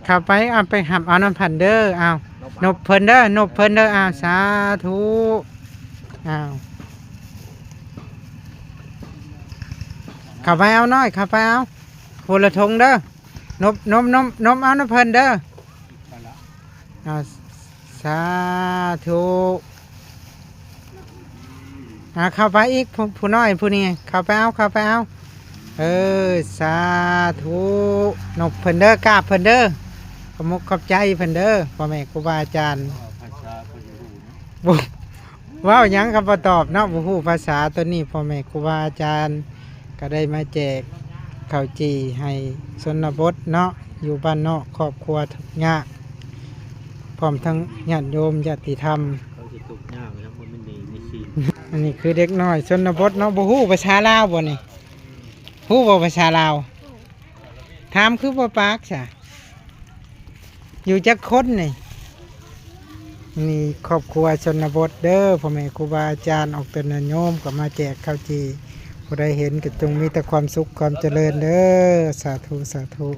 ເຂົ້າໄປ ເອົາໄປຮັບເອົານຳເພິ່ນເດີ. ເອົາ ນົບເພິ່ນເດີ ນົບເພິ່ນເດີ. ເອົາ ສາທຸ. ເອົາ ເຂົ້າໄປເອົານ້ອຍ ເຂົ້າໄປເອົາ ຄົນລະຖົງເດີ. ນົບ ນົບ ນົບ ນົບເອົານຳເພິ່ນເດີ. ເອົາ ສາທຸ. ອ່າ ເຂົ້າໄປອີກ ຜູ້ ຜູ້ນ້ອຍຜູ້ນີ້ ເຂົ້າໄປເອົາ ເຂົ້າໄປເອົາ. ເອີ ສາທຸ. ນົບເພິ່ນເດີ ກາບເພິ່ນເດີ. ຂອບມຸກຂອບໃຈເພິ່ນເດີ ພໍ່ແມ່ຄູບາອາຈານ. ເວົ້າຫຍັງກໍບໍ່ຕອບເນາະ ບໍ່ຮູ້ພາສາຕົວນີ້. ພໍ່ແມ່ຄູບາອາຈານກໍໄດ້ມາແຈກເຂົ້າຈີ່ໃຫ້ຊົນນະບົດເນາະ ຢູ່ບ້ານນອກ ຄອບຄົວທຸກຍາກ ພ້ອມທັງຍາດໂຍມຍາດຕິທຳ. ເຂົາຊິທຸກຍາກນະ ບໍ່ແມ່ນໜີ້ມີສິນ. ອັນນີ້ຄືເດັກນ້ອຍຊົນນະບົດເນາະ. ບໍ່ຮູ້ພາສາລາວບໍ່ນີ້? ຮູ້ບໍ່ພາສາລາວ? ຖາມຄືບໍ່ປາກຊະ? ຢູ່ຈັກຄົນນີ້? ນີ້ຄອບຄົວຊົນນະບົດເດີ ພໍ່ແມ່ຄູບາອາຈານ ອອກຕົນຍາດໂຍມກໍມາແຈກເຂົ້າຈີ່. ຜູ້ໃດເຫັນກໍຈົ່ງມີແຕ່ຄວາມສຸກຄວາມຈະເລີນເດີ. ສາທຸ ສາທຸ.